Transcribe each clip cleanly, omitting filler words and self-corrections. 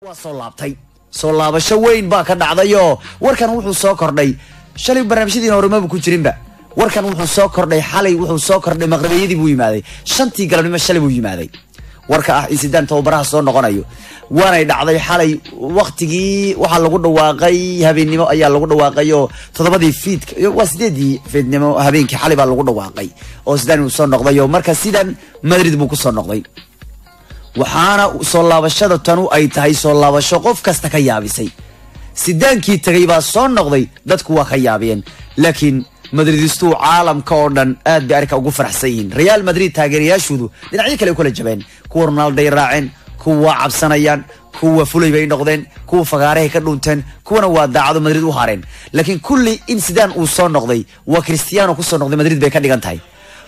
Waa soo laabtay, soo laabasho weyn baa ka dhacdayoo warkan wuxuu soo kordhay shalay. Barnaamijyadiina horemaba ku jirinba. Warkan wuxuu soo kordhay xalay, wuxuu soo kordhay maqribiyadii buu yimaaday, 5tii galabnimo shalay buu yimaaday warka ah in Zidane tababaraha soo noqonayo. Waanay dhacday xalay waktigii waxaa lagu dhawaaqay, habeennimo ayaa lagu dhawaaqay oo 7dii fiidka, waa 8dii fiidnimo habeenkii xalay baa lagu dhawaaqay oo Zidane uu soo noqday. Oo marka sidan Madrid buu kusoo noqday, waxaana soo laabashada tanu ay tahay soo laabasho qof kasta ka yaabisay. Zidaankii tagay baa soo noqday, dadku waa ka yaabiyeen, laakiin Madridistuu caalamka oo dhan aad bay arrinka ugu faraxsan yihiin. Real Madrid taageerayaashoodu dhinacyo kale u kala jabeen. Kuwa Ronaldoy raaceen, kuwa cabsanayaan, kuwa fulay bay noqdeen, kuwa fagaarahay ka dhunteen, kuwana waa daacado Madrid u hareen. Laakiin kulli in Zidane uu soo noqday waa Cristiano kusoo noqday Madrid bay ka dhigan tahay,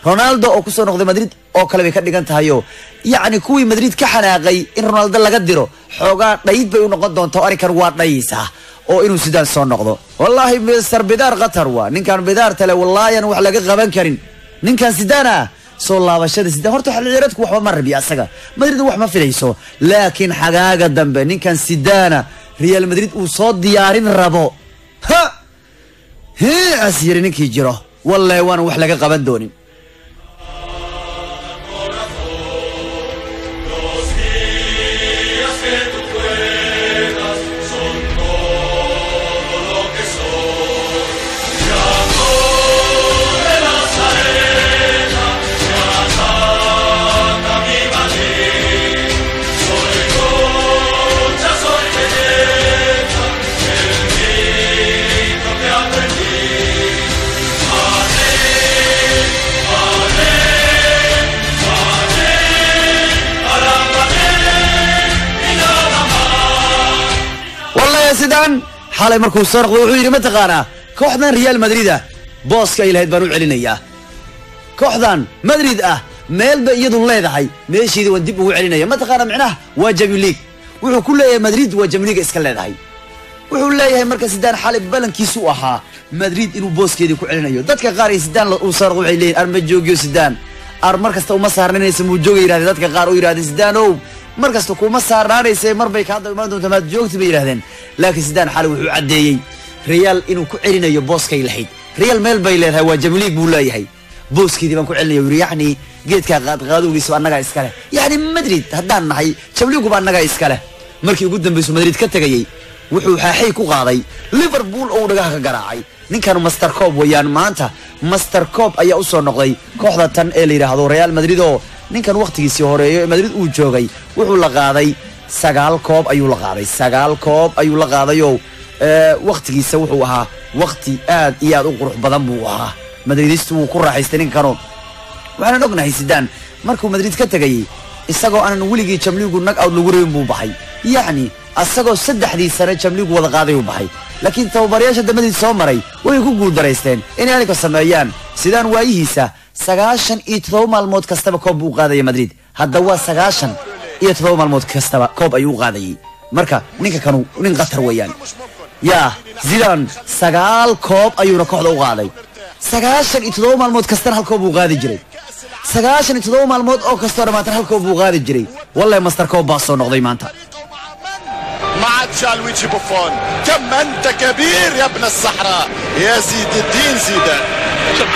Ronaldo oo kusoo noqday Madrid oo kale bay ka dhigan tahayo. Yacni kuwii Madrid ka xanaaqay in Ronaldo laga diro xoogaa dhayd bay u noqon doontaa. Arrinkan waa dhayaysaa oo inuu Zidane soo noqdo. Wallaahi Mister Bidaar qatar waa ninkan bidaarta le, wallaahi aan wax laga qaban karin ninkan Zidane ah. Soo laabashada Zidane horta xilli ciyaareedku waxba ma rabi asaga, Madrid wax ma filayso, laakiin xagaaga dambe ninkan Zidane Real Madrid uu soo diyaarin rabo ha hee as yiri ninkii jiro, wallahi waana wax laga qaban doonin. Los días que tú juegas son todo lo que soy. Ya corre la saeta, ya ataca mi Madrid. Soy concha, soy belleza, el grito que aprendí. Madrid, Madrid, Madrid, a la Madrid y nada más. Wallahi Zidane xalay markuu soo noqday wuxuu yidhi, mataqaanaa, kooxdan Real Madrid ah booska ay lahayd baan u celinayaa. Kooxdan Madrid ah meel bay iyadu leedahay, meesheedii waan dib ugu celinaya. Mataqaana micnaha waa Champions League. Wuxuu ku leeyahay Madrid waa Champions League iska leedahay. Wuxuu leeyahay marka Zidane xalay balankiisu ahaa Madrid inuu booskeedii ku celinayo. Dadka qaar ee Zidane uu soo noqday waxay leeyihin, ar ma joogiyo Zidane, ar mar kasta uma saarnaynaysa muu jooga yidhahdeen. Dadka qaar u yidhahdeen, Zidane ow, mar kasta kuma saarnaanaysa, mar bay kaa daba imaan doontaa, maad joogti bay yidhahdeen. Laakiin Zidane xalay wuxuu caddeeyey Real inuu ku celinayo booskay lahayd. Real meel bay leedahay, waa Champions League buu leeyahay, booskeedii baan ku celinaya yiri. Yacni geedkaa qaadqaadowgiisa annagaa iska leh, yacni Madrid haddaan nahay Champions League ba annagaa iska leh. Markii ugu dambaysu Madrid ka tegayey wuxuu xaaxay ku qaaday Liverpool oo uu dhagaha ka garaacay. Ninkan Master Coob weeyaan. Maanta Master Coob ayaa usoo noqday kooxda tan ee la yidhaahdo Real Madrid. Oo ninkan wakhtigiisii horeeyo ee Madrid uu joogay wuxuu la qaaday 9 koob ayuu la qaaday, 9 koob ayuu la qaadayoo wakhtigiisa wuxuu ahaa wakhti aad iyo aad u qurux badan buu ahaa. Madridistu wuu ku raaxaystay ninkano. Waxaanan ognahay Zidane markuu Madrid ka tegayey isagoo aanan weligii Champions League knock out lagu rabin buu baxay, yacni asagoo 3dii sane Champions League wada qaaday uu baxay. Laakiin tababarayaasha Madrid soo maray way ku guuldaraysteen inay arrinka sameeyaan. Zidane waayihiisa 97 maalmood kastaba koob buu u qaadaya Madrid. Hadda waa 97 maalmood kastaba koob ayuu u qaadayay. Marka ninka kanu nin khatar weeyaan. Yaa Zidane 9 koob ayuuna kooxda u qaaday, 97 maalmood kastana hal koob buu qaadi jiray, 97 maalmood oo kastoo dhammaatan hal koob buu qaadi jiray. Wallahi Master Koob baa soo noqday maanta. مع تشالويتشي بوفون، كم أنت كبير يا ابن الصحراء يا زيد الدين زيدان.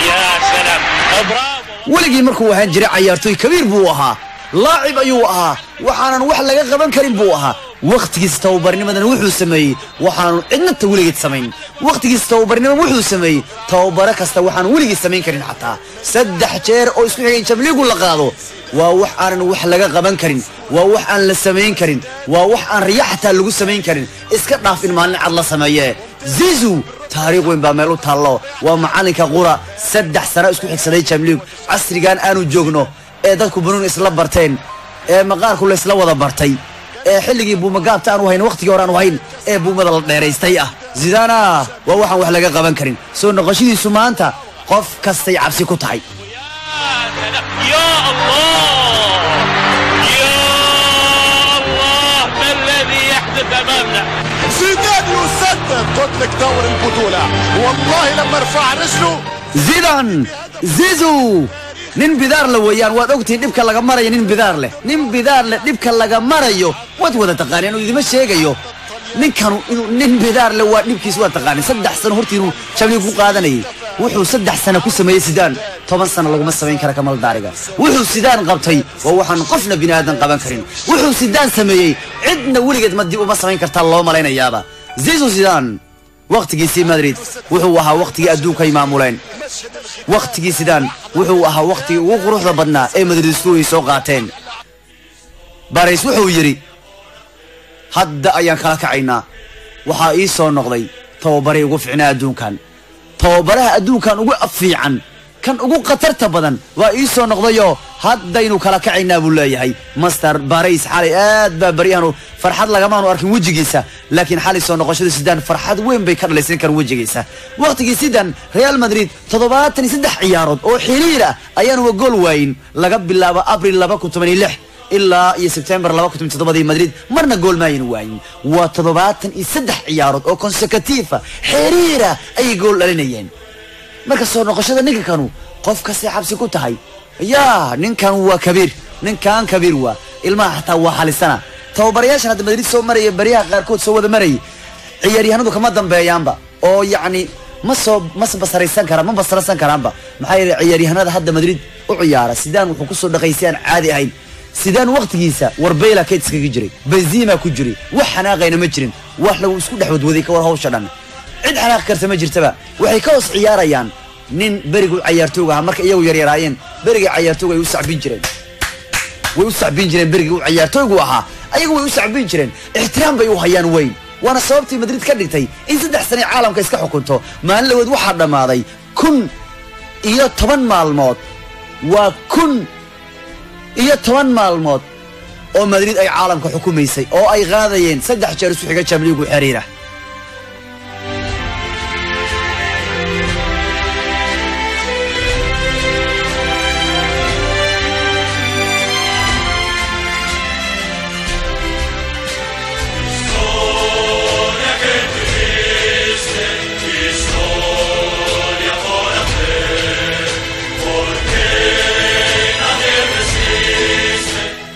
يا سلام، برافو. Weligii markuu ahaan jiray cayaartooy kabiir buu ahaa, laacib ayuu ahaa, waxaanan wax laga qaban karin buu ahaa. Wakhtigiisa tababarnimadan wuxuu sameeyey waxaanu cidna ta weligeed samayn. Wakhtigiisa tababarnimo wuxuu sameeyey tababaro kasta waxaanu weligii samayn karin. Xataa 3 jeer oo isku xigay in Champions League la qaado waa wax aanan wax laga qaban karin, waa wax aan la samayn karin, waa wax aan riya xataa lagu samayn karin, iska dhaaf in maalin cad la sameeye. Zizu taariikh weyn baa meel u taallo. Waa macalinka qura 3 sano isku xigsaday Champions League casrigan aanu joogno ee dadku banuun isla barteen, ee maqaarku la isla wada bartay, ee xilligii buumagaabta aanu hayn, waqtigii hore aanu hayn ee buumada la dheeraystay ah. Zidana waa waxaan wax laga qaban karin. Soo noqoshadiisu maanta qof kastay cabsi ku tahay. يا سلام، يا الله، يا الله، ما الذي يحدث امامنا؟ زيدان يسدد، قلت لك دور البطولة، والله لما رفع رجله. Zidane، Zizu. Nin bidaar la weeyaan, waad ogtihiin dhibka laga marayo. Nin bidaar leh, nin bidaar leh dhibka laga marayo waad wada taqaaneen oo idima sheegayo. Ninkanu inuu nin bidaar leh waa dhibkiis waa taqaaneen. 3 sano hortiinuu Champions League ku qaadanayay. Wuxuu 3 sano ku sameeyey Zidane, 10 sano laguma samayn kara Kamal Daariga. Wuxuu Zidane qabtay waa waxaan qofna bini aadan qaban karin. Wuxuu Zidane sameeyey cidna weligeed ma dib uma samayn kartaa loo malaynayaaba. Zizou Zidane waqtigiisii Madrid wuxuu ahaa waqtigii adduunka ay maamuleen. Waqtigii Zidane wuxuu ahaa waqtigii ugu quruxda badnaa ee Madridistu ay soo qaateen. Baris wuxuu yidhi hadda ayaan kala kacaynaa. Waxaa ii soo noqday tababarihii ugu fiicnaa adduunkan, tababaraha adduunkan ugu fiican, kan ugu khatarta badan waa ii soo noqdayoo haddaynu kala kacaynaa buu leeyahay Master Baris. Xalay aad baa baryahanu farxad lagamaanu arkin wejigiisa, laakiin xalay soo noqoshada Zidane farxad weyn bay ka dhalaysan karan wejigiisa. Waqtigii Zidane Real Madrid 73 ciyaarood oo xiriir ah ayaanuba gool waayin, laga bilaabo Abril 2016 ilaa iyo Sebtembar 2017 Madrid marna gool maayan waayin. Waa 73 ciyaarood oo consecutive xiriira ayay gool dhalinayeen. Marka soo noqoshada ninka kanu qof kastay xabsi ku tahay. Yaa ninkan waa kabiir, ninkan kabiir waa ilmaha xataa waa xalisana. Tababarayaashan hadda Madrid soo maraya baryaha qaarkood soo wada marayay ciyaaryahanadu kama dambeeyaanba oo yacni ma soo ma basaraysan karaan, ma basaraysan karaanba. Maxaa yeelay ciyaaryahanada hadda Madrid u ciyaara Zidane wuxuu kusoo dhaqaysay aan caadi ahayn. Zidane waqtigiisa Warbeyla kayd iskaga jiray, Benzema ku jiray, wax xanaaqayna ma jirin, wax lagu isku dhex wadwaday ka war hawsha dhan. Cid xanaaqi karta ma jirtaba. Waxay ka hoos ciyaarayaan nin berigu cayaartooga ahaa marka iyagu yaryaraayeen, beriga cayaartooga ay u sacbin jireen, way u sacbin jireen. Berigii u cayaartooygu ahaa ayagu way u sacbin jireen, ixtiraam bay u hayaan weyn. Waana sababtii Madrid ka dhigtay in 3 sano caalamka iska xukunto. Maalin laweed waxaa dhammaaday 1010 maalmood, waa 1010 maalmood oo Madrid ay caalamka xukumaysay oo ay qaadayeen 3 jeer isu xiga Champions League xiriira.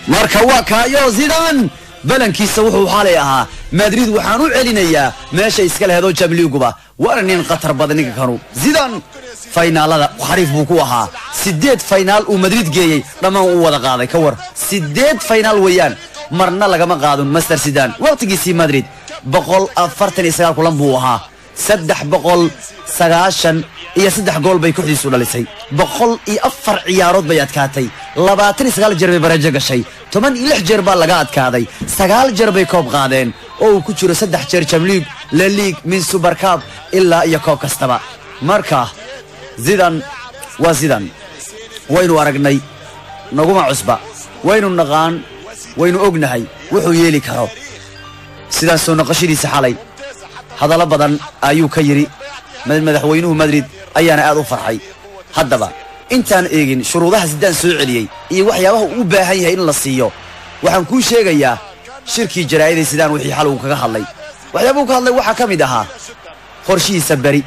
Marka waa kaayo Zidane balankiisa wuxuu xalay ahaa Madrid waxaan u celinayaa meesha iska lehedo Champions League-ba. Waana nin khatar badan ninka kanu. Zidane faynaalada xariif buu ku ahaa. 8 faynaal uu Madrid geeyey dhammaan uu wada qaaday. Ka war 8 faynaal weeyaan, marna lagama qaadin Master Zidane. Waqtigiisii Madrid 149 kulan buu ahaa, 393 gool bay kooxdiisu dhalisay, 104 ciyaarood bay adkaatay, 29 jeer bay barajo gashay, 16 jeer baa laga adkaaday, 9 jeer bay koob qaadeen oo uu ku jiro 3 jeer Champions League, La Ligue, min Super Cup ilaa iyo koob kastaba. Marka Zidane waa Zidane, waynu aragnay, naguma cusba, waynu naqaan, waynu ognahay wuxuu yeeli karo. Sidaan soo noqoshadiisa xalay hadallo badan ayuu ka yidhi madaxweynuhu Madrid ayaana aad u farxay. Haddaba intaan eegin shuruudaha Zidane soo celiyey iyo waxyaabaha uu u baahan yahay in la siiyo, waxaan kuu sheegayaa shirkii jaraa'idii Zidane wixii xal uu kaga hadlay. Waxyaabuhu ka hadlay waxaa ka mid ahaa qorshihiisa beri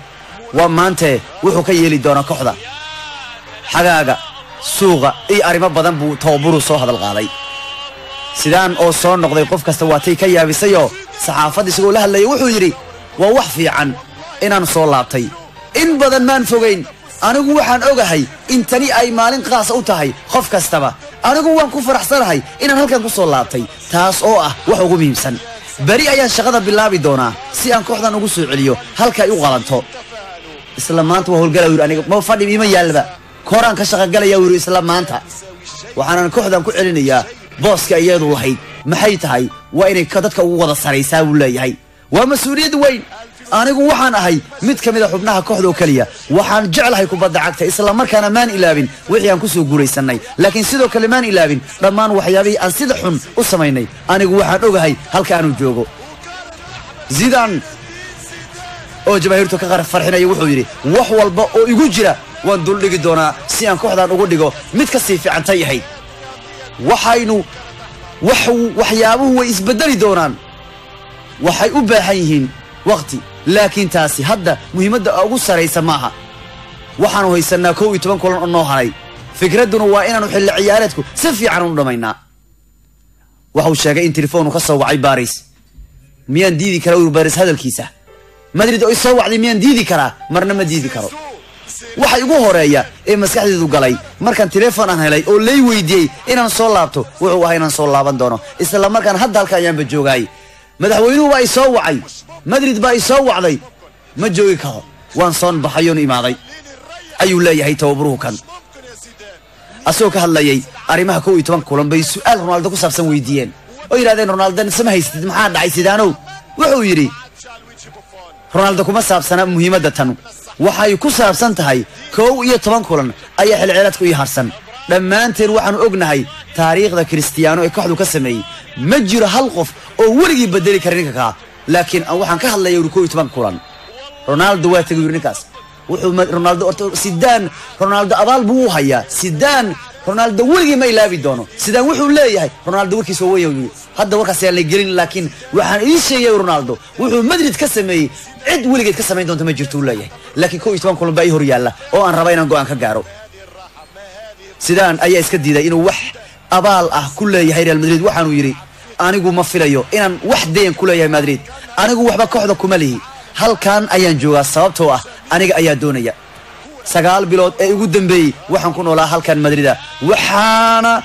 waa maante wuxuu ka yeeli doonaa kooxda xagaaga suuqa iyo arrimo badan buu tababaruu soo hadal qaaday. Zidane oo soo noqday qof kasta waatay ka yaabisayoo saxaafadda isagoo la hadlayay wuxuu yidhi waa wax fiican inaan soo laabtay, in badan maan fogayn, anigu waxaan ogahay in tani ay maalin qaas u tahay qof kastaba. Anigu waan ku faraxsanahay inaan halkan ku soo laabtay, taas oo ah wax ugu muhiimsan. Beri ayaan shaqada bilaabi doonaa si aan kooxdan ugu soo celiyo halka ay u qalanto. Isla maanta waa howlgala yiri, aniga ma fadhi ima yaalba, koraan ka shaqagalaya yiri isla maanta. Waxaanan kooxdan ku celinayaa booska iyadu lahayd. Maxay tahay? Waa inay dadka ugu wada saraysaa buu leeyahay. Waa mas-uuliyad weyn. Anigu waxaan ahay mid ka mid a xubnaha kooxda oo keliya. Waxaan jeclahay kubadda cagta, isla markaana maan ilaabin wixii aan kusoo guulaysanay, laakiin sidoo kale maan ilaabin dhammaan waxyaabihii aan sida xun u samaynay. Anigu waxaan ogahay halka aanu joogo. Zidane oo jamaahiirtu ka farxinaya wuxuu yidhi wax walba oo igu jira waan duldhigi doonaa si aan kooxdan ugu dhigo mid ka sii fiican tay ahayd. Waxaynu waxyaabuhu way isbedeli doonaan, waxay u baahan yihiin waqti, laakiin taasi hadda muhiimadda ugu saraysa maaha. Waxaanu haysanaa 11 kulan oo noo haray, Fikradduna waa inaanu xilli ciyaareedku si fiican u dhammaynaa. Waxuu sheegay in telefoonu ka soo wacay Baris. Miyaan diidi karaa uu Baris hadalkiisa? Madrid oo soo wacday miyaan diidi karaa? Marna ma diidi karo. Waxa igu horeeya ee maskaxdaydu galay markaan telefoon aan helay oo lay weydiiyey inaan soo laabto, wuxuu ahaa inaan soo laaban doono. Isla markaan hadda halka ayaanba joogaay. Madaxweynuhu baa i soo wacay, Madrid baa i soo wacday, ma joogi karo, waan soon baxayoon imaaday, ayuu leeyahay tababaruhu kan. Asagoo ka hadlayay arrimaha 11 kulan bay su'aal Ronaldo ku saabsan weydiiyeen oo yidhahdeen Ronaldo sama haysatid, maxaa dhacay sidaanow? Wuxuu yidhi Ronaldo kuma saabsana muhiimadda tanu, waxay ku saabsan tahay 11 kulan ayaa xilciyareedku ii harsan. Dhammaanteen waxaanu ognahay taariikhda Cristiano ee kooxdu ka sameeyey. Ma jiro hal qof oo weligii bedeli kara ninka kaa, laakiin waxaan ka hadlaya 11 kulan. Ronaldo waa tegay ninkaas. Wuxuu Ronaldo Zidane Ronaldo abaal buu u hayaa. Zidane Ronaldo weligii ma ilaabi doono. Zidane wuxuu leeyahay Ronaldo warkiisa waa weyn yiri. Hadda warkaas ayaan la gelin, laakiin waxaan ii sheegay Ronaldo wuxuu Madrid ka sameeyey cid weligeed ka samayn doonta ma jirto uu leeyahay. Laakiin 11 kulan baa ii hor yaalla oo aan raba inaan go'aan ka gaaro. Zidane ayaa iska diiday inuu wax abaal ah ku leeyahay Real Madrid. Waxaanu yidhi anigu ma filayo inaan wax dayan ku leeyahay Madrid, anigu waxba kooxda kuma lihi, halkan ayaan joogaa sababtoo ah aniga ayaa doonaya. 9 bilood ee ugu dambeeyey waxaan ku noolaa halkan Madrida, waxaana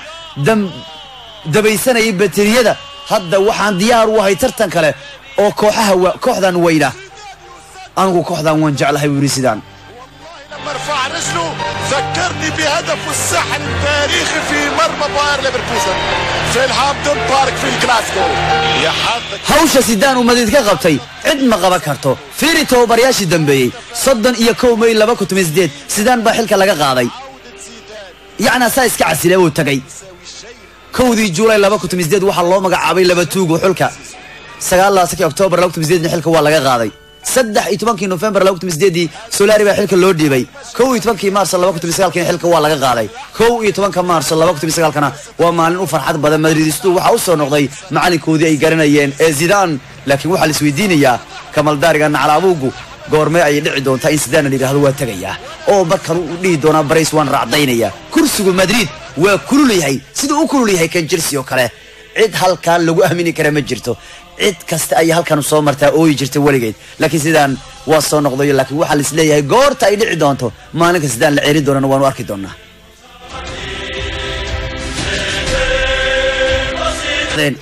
dabaysanayay bateriyada. Hadda waxaan diyaar u ahay tartan kale oo kooxaha kooxdan weyna. Anigu kooxdan waan jeclahay buu yidhi Zidane. مرفع رجله ذكرني بهدفه السحر التاريخي في مرمى باير ليفركوزن في الهامبتون بارك في جلاسكو. يا حظك. Hawsha Zidane uu Madrid ka qabtay cid ma qaban karto. Fiiri tababarayaashii dambeeyey. 31 May 2018 Zidane baa xilka laga qaaday, yacnaa saa iska casilay uu tagay. 1 Juulay 2018 waxaa loo magacaabay laba tuugo xulka. 9 Oktoobar 2018 xilka waa laga qaaday. 13 Nofembar 2008 Solari baa xilka loo dhiibay. 11 Maarso 2009 xilka waa laga qaaday. 11 Maarso 2009 waa maalin u farxad badan Madridistu, waxa u soo noqday macalinkoodii ay garanayeen ee Zidane. Laakiin waxaa la isweydiinayaa kamaldaariga naclaabuugu goormee ayay dhici doontaa in Zidane la yidhaahdo waa tegayaa, oo markan uu dhihi doonaa Baris waan raacdaynaya. Kursigu Madrid waa kulul yahay siduu u kulul yahay kan Chelsea oo kale. Cid halkan lagu aamini kara ma jirto, cid kasta ayay halkan soo martaa ooyi jirta weligeed. Laakiin sidaan waa soo noqday, laakiin waxaa la isleeyahay goorta ay dhici doonto maalinka Zidane la ceerin doonana waanu arki doonaa.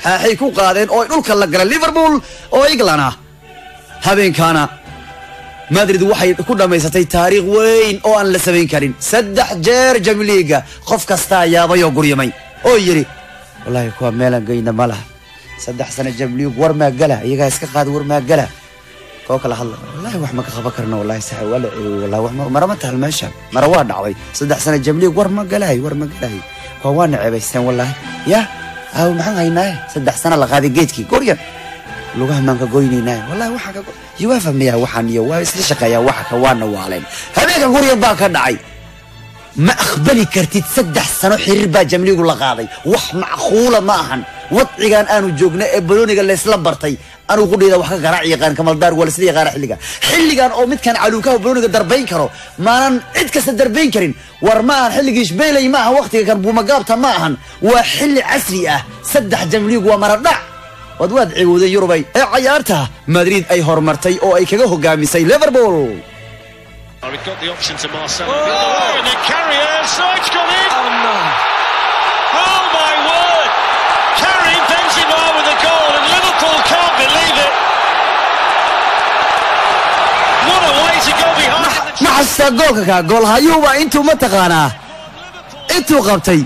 Xaaxay ku qaadeen oo ay dhulka la galeen Liverpool oo England ah. Habeenkaana Madrid waxay ku dhammaysatay taariikh weyn oo aan la samayn karin. 3 jeer Champions League qof kastaa yaabay oo guryamay oo yidhi wallaahi kuwa meelaan geyna ma laha. 3 sano Champions League war maa gala, iyagaa iska qaad war maa gala. Koo kala hadla wallaahi wax ma ka qaban karno, wallaahi sax waa la celiyey, wallaahi wax mara ma tahal meesha, mara waa dhacday. 3 sano Champions League war ma galaay, war ma galaay, kuwa waa naceebaysteen wallaahi. Ya aaw maxaan haynaa? 3 sano la qaaday geedkii goryan lugaha maan ka goynaynaa wallaahi waxaa ka UEFA miyaa waxaan iyo waa isla shaqeeyaa waxa ka waana waaleen. Habeenka guryan baa ka dhacay. Ma aqbali kartid 3 sano xiriir baa Champions League la qaaday, wax macquula ma ahan. Wadcigan aanu joogno ee balooniga laysla bartay anigu qudhayda wax ka garaac yaqaan kamaldaar waa laisla yaqaana xilligan. Xilligan oo midkan caluukaha balooniga darbayn karo maanan cid kasta darbayn karin. War ma ahan xilligii Shbeeley, ma ahan waqtiga kan buumagaabta, ma ahan, waa xilli casri ah. 3 Champions League waa maradhac. Waad ciwowday Yurubay ee cayaarta Madrid ay horumartay oo ay kaga hogaamisay Liverpool. We've got the option to Marcelo. Oh, and then Carrier, so it's gone in. Oh, no. Oh, my word. Karim Benzema with a goal, and Liverpool can't believe it. What a way to go behind. Ma xasuustaa goolka kaa goolhayuuba intuu ma taqaanaa intuu qabtay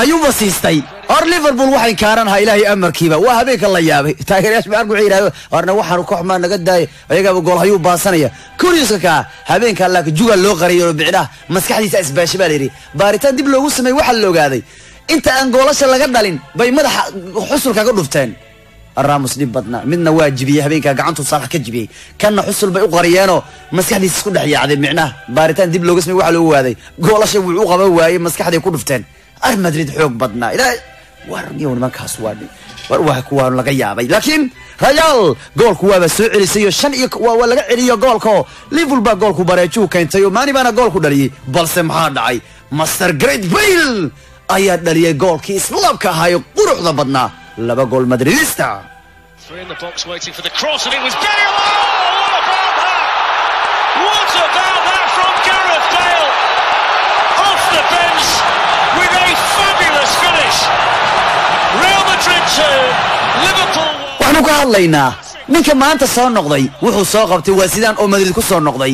ayuuba siistay. Hor Liverpool waxay kaaranahaa ilaahay amarkiiba waa habeenka la yaabay. Taageerayaasha ma arku waxay yidhahdeen horna waxaanu koox maa naga daayay, ayagaaba goolhayuu baasanaya. Kuriuska kaa habeenka laakiin jugaa loo qariyay oo bicdaha maskaxdiisa isbaashay baa la yidhi. Baaritaan dib loogu sameeyey waxaa la ogaaday inta aan goolasha laga dhalin bay madaxa xusul kaga dhufteen. Ramos dhib badnaa, midna waa jibiyey habeenka gacantu Saalax ka jibiyey, kanna xusul bay u qariyeenoo maskaxdiisa isku dhex yaacday. Micnaha baaritaan dib looga sameeyey waxaa loogu waaday goolasha wuu u qaban waayey, maskaxday ku dhufteen. Ar Madrid xoog badnaa ilaahay war niyow nimankaas waa war waa kuwaan laga yaabay. Laakiin Real goolku waaba soo celisay oo 5 iyo waa laga celiyo goolka oo Liverpool baa goolku bareejuhu keentay oo Mane baana goolku dhaliyey. Balse maxaa dhacay? Master Gareth Bale ayaa dhaliyay goolkii islaamka ahaayo quruxda badnaa, 2 gool Madridista. 3 in the box waiting for the cross and it was Bale. Oh, what about that? What about that from Gareth Bale? Off the bench with a fabulous finish. Real Madrid 2, Liverpool 1. Waxaanu ka hadlaynaa ninka maanta soo noqday, wuxuu soo qabtay waa Zidane oo Madrid ku soo noqday.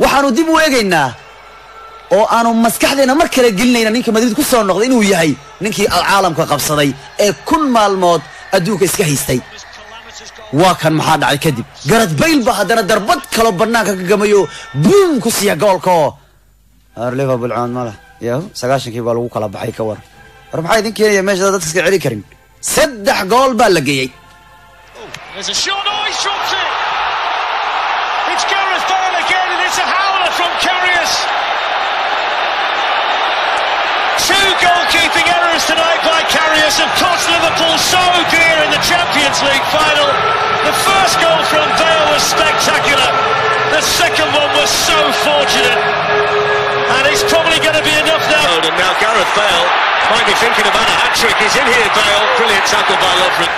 Waxaanu dib u eegaynaa oo aanu maskaxdeena mar kale gelinayna ninka Madrid ku soo noqday inuu yahay ninkii caalamka qabsaday ee 1000 maalmood adduunka iska haystay. Waa kan maxaa dhacay kadib? Gareth Bale ba haddana darbad kalo bannaanka ka gamayo, boom ku siiya goolka. Liverpool caan ma leh. Yahu 90kii baa lagu kala baxay ka war. War maxaa idin keenaya meesha dadka iska celi karin? 3 gool baa la geeyay. There's a shot. Oh, he's dropped it. It's Gareth Bale again, and it's a howler from Karius. 2 goalkeeping errors tonight by Karius have cost Liverpool so dear in the Champions League final. The first goal from Bale was spectacular. The second one was so fortunate. And it's probably going to be enough now. And now Gareth Bale might be thinking about a hat-trick. He's in here, Bale. Brilliant tackle by Lovren.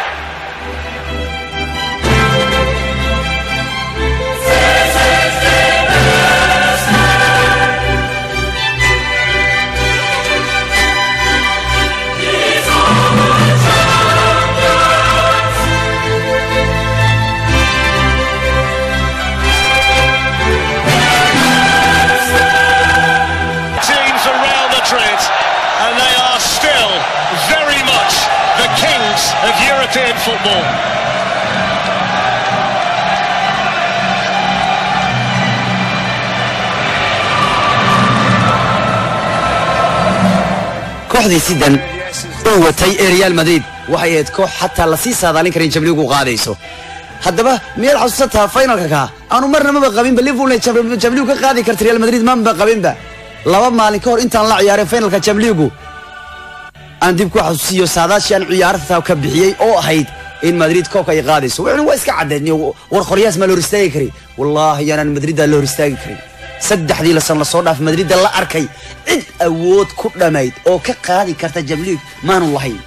And they are still very much the kings of European football. Kooxdii Zidane uu watay ee Real Madrid waxay ahayd koox xataa la sii saadaalin karin Champions League u qaadayso. Haddaba miyaad xasuusataa finalka ka? Aanu marna maba qabinba Liverpool inay Champions League ka qaadi karto Real Madrid maba qabinba. 2 maalin ka hor intaan la ciyaaray finalka Champions League aan dib ku xasuusiyo saadaashii aan ciyaarta ka bixiyay oo ahayd in Madrid koobka ay qaadayso. Wuxuu waa iska cadeeyay war qoryaas ma loo hor istaagi karin. Wallaahi yaanan Madrid loo hor istaagi karin. 3dii la san la soo dhaaf Madrid la arkay cid awood ku dhamayd oo ka qaadi karta Champions League maanu lahayn.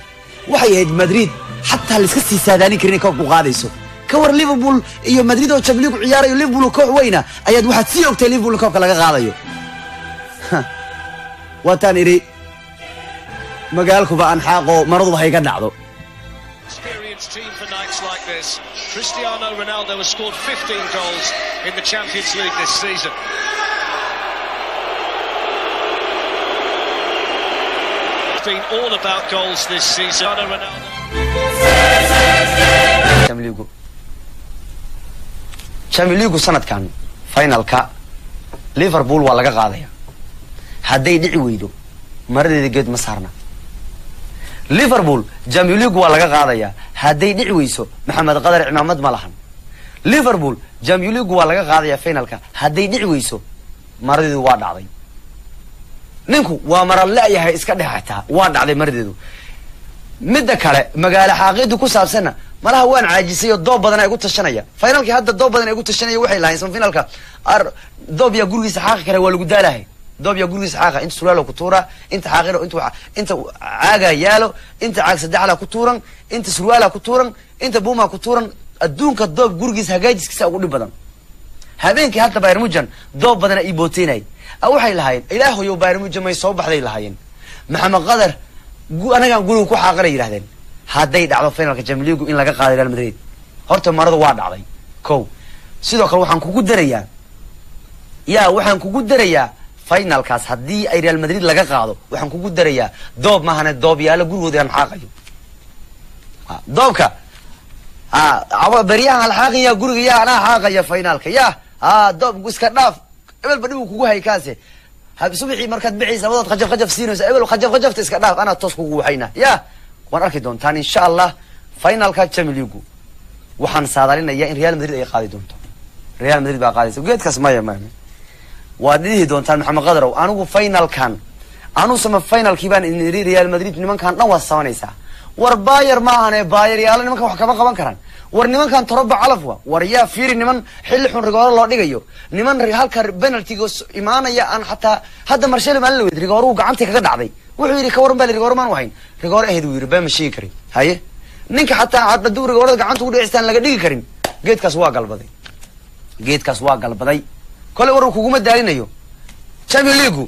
Waxay ahayd Madrid xataa la iska sii saadaalin karin koobka qaadayso. Ka war Liverpool iyo Madrid oo Champions League ciyaarayo, Liverpool koox weyna ayaad waxaad sii ogtay Liverpool koobka laga qaadayo. Waataan iri magaalkuba aan xaaqo maraduba ha iga dhacdo. Experienced team for nights like this. Cristiano Ronaldo has scored 15 goals in the Champions League this season. It's been all about goals this season. Ronaldo. Champions League sanadkan finalka Liverpool waa laga qaadaya. Hadday dhici weydo maradeeda geed ma saarna. Liverpool Champions League waa laga qaadaya. Hadday dhici weyso Maxamed Qadar cimaamad ma lahan. Liverpool Champions League waa laga qaadaya finalka. Hadday dhici weyso maradeedu waa dhacday. Ninku waa marar la'yahay iska dhex xataa waa dhacday maradeedu. Midda kale magaalo xaaqiidu ku saabsanna malaha waan caajisay oo doob badan ay ku tashanaya. Finalkii hadda doob badan ay ku tashanaya waxay lahayn san finalka doob yaa gurigiisa xaaqi kara waa lagu daalahay. Doob yaa gurigiisa xaaqa inta sulaalo ku tuura, inta xaaqiro, inta caaga yaalo, inta caag saddexla ku tuuran, inta surwaala ku tuuran, inta buuma ku tuuran. Adduunka doob gurigiisa hagaajiskiisa ugu dhib badan. Habeenkii hadda Bayern Munich doob badan ay booteynay. Waxay lahaayeen ilaahow Bayern Munich may soo baxday lahaayeen. Maxamed Qadar anagaan guriga ku xaaqanay yiraahdeen. Hadday dhacdo finalka Champions League in laga qaado Real Madrid, horta maradu waa dhacday. Kow sidoo kale waxaan kugu darayaa waxaan kugu darayaa finalkaas haddii ay Real Madrid laga qaado waxaan kugu darayaa doob maahane doob yaalo gurigooda aan xaaqayo. Doobka baryahan xaaqaya guriga yaa anaa xaaqaya finalka yaa doob iska dhaaf ebel badhi uu kugu hay kaase. Subaxii markaad bixaysa wadaad qajaf qajaf siinaysa ebel qajaf qajafta iska dhaaf anaa toos kugu waxayna yaa. Waan arki doontaan insha Allah finalka Champions League waxaan saadaalinayaa in Real Madrid ay qaadi doonto. Real Madrid baa qaadaysa geedkaas maya maya. Waad dhihi doontaan Maxamed Qadarow anigu finalkan anu sama finalkii baan idin iri Real Madrid nimankan dhan waa sabanaysaa. War Bayern ma ahane Bayern yaala nimankan wax kama qaban karaan. War nimankan toroba calaf wa, war yaa fiiri niman xilli xun rigooro loo dhigayo, niman halka penaltiga imaanaya aan xataa hadda Marcelo maalin la weyd rigooruhu gacanta kaga dhacday. Wuxuu yidhi ka waran baa rigooro maan wahayn, rigooro ahayd wuu yidhi, been ma sheegi karin. Haye ninka xataa hadduu rigoorada gacanta ugu dhicistaan laga dhigi karin. Geedkaas waa galbaday, geedkaas waa galbaday. Kole war kuguma daalinayo. Champions League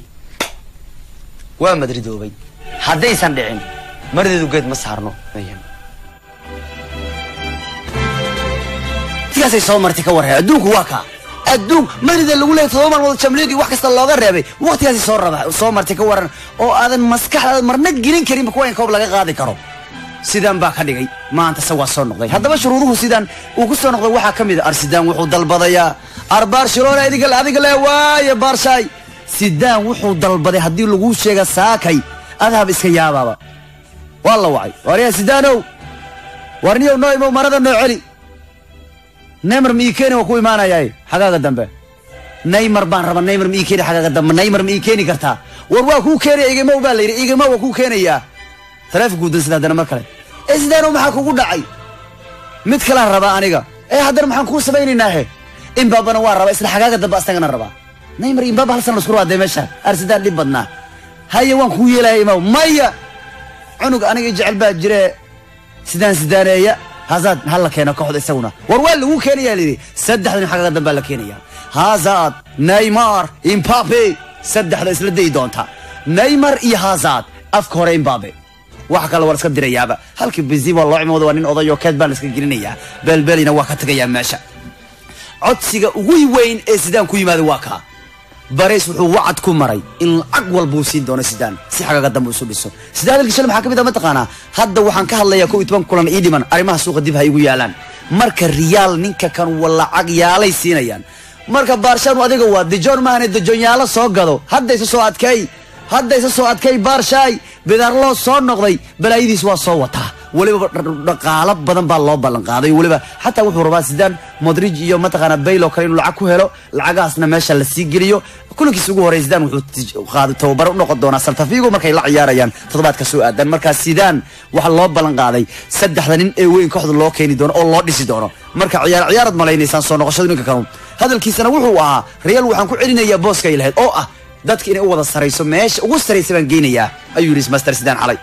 waa madridoobay, haddaysan dhicin maradeedu geed ma saarno. Waqtigaasay soo martay ka warhe adduunku waa kaa adduun Madrid lagu leeyahay 7 maalmood Champions League wax kasta looga reebay. Waqtigaasay soo raba soo martay ka waran oo aadan maskaxdaada marna gelin karin kuwa in koob laga qaadi karo. Sidaan baa ka dhigay maanta se waa soo noqday. Haddaba shuruuduhu sidaan uu ku soo noqday waxaa ka mid ah Arsidaan wuxuu dalbadayaa ar Barcelona idiga adiga le waaye Barshay. Sidaan wuxuu dalbaday haddii lagu sheega saakay adhab iska yaabaaba. Waa la wacay, waryaa Sidaanow, warniyow noo imow, marada noo celi. Neymar ma ii keeni, waa ku imaanayaa xagaaga dambe. Neymar baan rabaa, Neymar ma ii keeni xagaaga dambe, Neymar ma ii keeni kartaa? War waa kuu keenaya igimow baa la yidhi, igimow waa kuu keenayaa. Taleefonku dansan haddana mar kale. Ee Sidaanow maxaa kugu dhacay? Mid kalaan rabaa aniga. Ee haddana maxaan kuu samaynaynaa he? Imbaabana waa rabaa isla xagaaga dambe, asagana rabaa. Neymar Imbaaba hal sana la isku rabaa dee meesha. Arsidaan dhib badnaa. Haye waan kuu yeelaya imaw. Maya cunug aniga jecel baa jire sidaan sidaaneeya Hazard hal la keeno kooxda isaguna. War waa lagu keenayaa layidhi, saddexdan xagaaga dambe la keenayaa. Hazard, Neymar, Mbappe, saddexda isla dayi doonta. Neymar iyo Hazard afka hore, Mbappe wax kale war iska dirayaaba. Halkii Benzema loo cimoodo waa nin oday oo keed baa la iska gelinayaa. Belbelina waa ka tagayaa meesha. Codsiga ugu weyn ee Zidane ku yimaada waa kaa. Bares wuxuu wacad ku maray in lacag walba uu siin doono Zidane si xagaaga dambe isu dhiso. Zidane hadalkiisa shalay maxaa ka mid ah mataqaanaa? Hadda waxaan ka hadlayaa 11 kulan ii dhiman, arrimaha suuqa dib ha igu yaalaan. Marka Real ninka kan waa lacag yaalay siinayaan. Marka Barcelona adiga waa Dijon maahane, Dijon yaalo soo gado. Hadda isa soo adkay, hadda isa soo adkay Barshay. Bidarlo soo noqday, balaayadiis waa soo wataa. Weliba dhaqaalo badan baa loo ballan qaaday. Weliba xataa wuxuu rabaa Zidane Modric iyo mataqaana Bale oo kale inuu lacag ku helo, lacagahaasna meesha la sii geliyo. Kulankiisa ugu horreeyay Zidane wuxuu qaaday tababar u noqon doonaa Celta Vigo markay la ciyaarayaan toddobaadka soo aadan. Markaa Zidane waxaa loo ballan qaaday saddexda nin ee weyn kooxda loo keeni doono oo loo dhisi doono. Marka ciyaar ciyaarad malaynaysaan soo noqoshada ninka kanu. Hadalkiisana wuxuu ahaa Real waxaan ku celinayaa booska ay lahayd oo ah dadka inay u wada sarayso, meesha ugu saraysa baan geynayaa, ayuu yidhi Master Zidane xalay.